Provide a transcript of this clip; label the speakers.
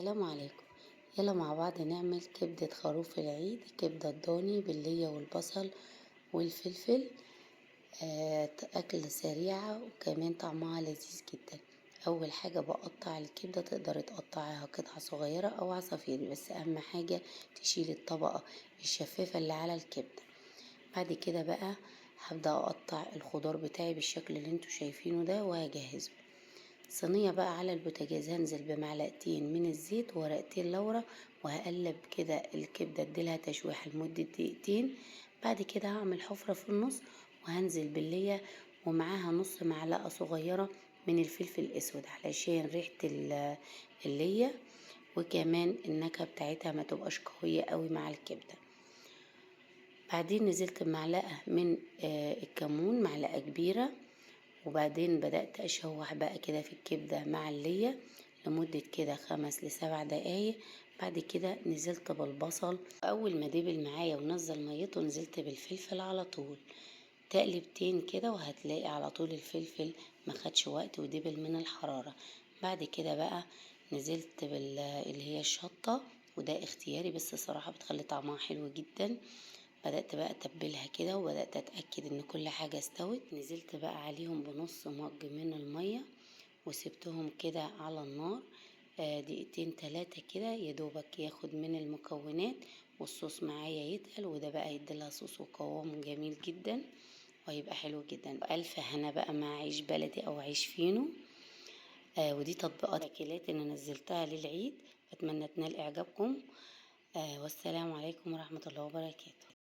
Speaker 1: السلام عليكم. يلا مع بعض نعمل كبدة خروف العيد، كبدة الضاني باللية والبصل والفلفل. أكلة سريعة وكمان طعمها لذيذ جدا. أول حاجة بقطع الكبدة، تقدر تقطعها قطع صغيرة أو عصافير، بس أهم حاجة تشيل الطبقة الشفافة اللي على الكبدة. بعد كده بقى هبدأ أقطع الخضار بتاعي بالشكل اللي انتوا شايفينه ده وهجهزه. صينية بقى على البوتاجاز، هنزل بمعلقتين من الزيت وورقتين لورا، وهقلب كده الكبدة اديلها تشويحة لمدة دقيقتين. بعد كده هعمل حفرة في النص وهنزل باللية ومعاها نص معلقة صغيرة من الفلفل الأسود علشان ريحة اللية وكمان النكهة بتاعتها ما تبقاش قوية قوي مع الكبدة. بعدين نزلت بمعلقة من الكمون، معلقة كبيرة، وبعدين بدأت أشوح بقى كده في الكبدة مع اللية لمدة كده 5 ل7 دقايق. بعد كده نزلت بالبصل، أول ما دبل معايا ونزل ميته نزلت بالفلفل على طول، تقلبتين كده وهتلاقي على طول الفلفل ما خدش وقت ودبل من الحرارة. بعد كده بقى نزلت اللي هي الشطة، وده اختياري بس صراحة بتخلي طعمها حلو جدا. بدأت بقى أتبلها كده وبدأت أتأكد إن كل حاجة استوت. نزلت بقى عليهم بنص مج من المية وسبتهم كده على النار، دقيقتين 3 كده يا دوبك ياخد من المكونات والصوص معايا يتقل، وده بقى يديلها صوص وقوام جميل جدا وهيبقى حلو جدا. ألف هنا بقى مع عيش بلدي أو عيش فينو. ودي تطبيقات أكلات اللي نزلتها للعيد، أتمنى تنال إعجابكم. والسلام عليكم ورحمة الله وبركاته.